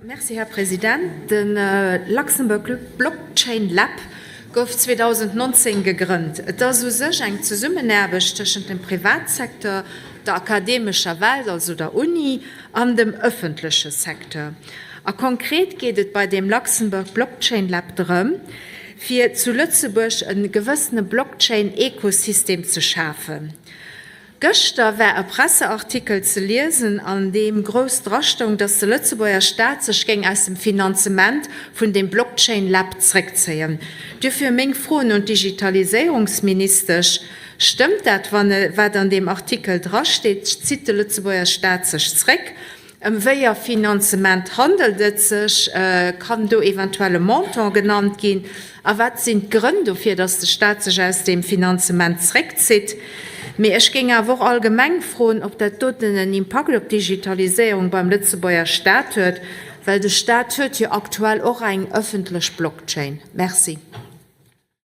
Merci, Här President. De Luxembourg Blockchain Lab gouf 2019 gegrënnt. Et ass u sech eng Zesummenaarbecht tëschent dem Privatsecteur, der akademescher Welt, also der Uni, an dem ëffentleche Secteur. A konkret geet et bei deem Luxembourg Blockchain Lab drëm, fir zu Lëtzebuerg e gewëssene Blockchain-Ekosystem ze schafen. Gëschter war e Presseartikel ze liesen, an deem grouss drastoung, datt de Lëtzebuerger Staat sech géing aus dem Finanzement vun deem Blockchain Lab zréckzéien. Duerfir meng Froen un d'Digitaliséierungsministesch, Stëmmt dat, wat an deem Artikel drasteet? Zitt de Lëtzebuerger Staat sech zréck? Ëm wéi e Finanzement handelt et sech? Kann do eventuell e Montant genannt ginn? A wat sinn d'Grënn dofir, datt de Staat sech aus deem Finanzement zréckzitt? Mee ech géing awer och allgemeng froen, ob dat doten en Impakt op d'Digitaliséierung beim Lëtzebuerger Staat huet, well de Staat huet jo aktuell och eng ëffentlech Blockchain. Merci.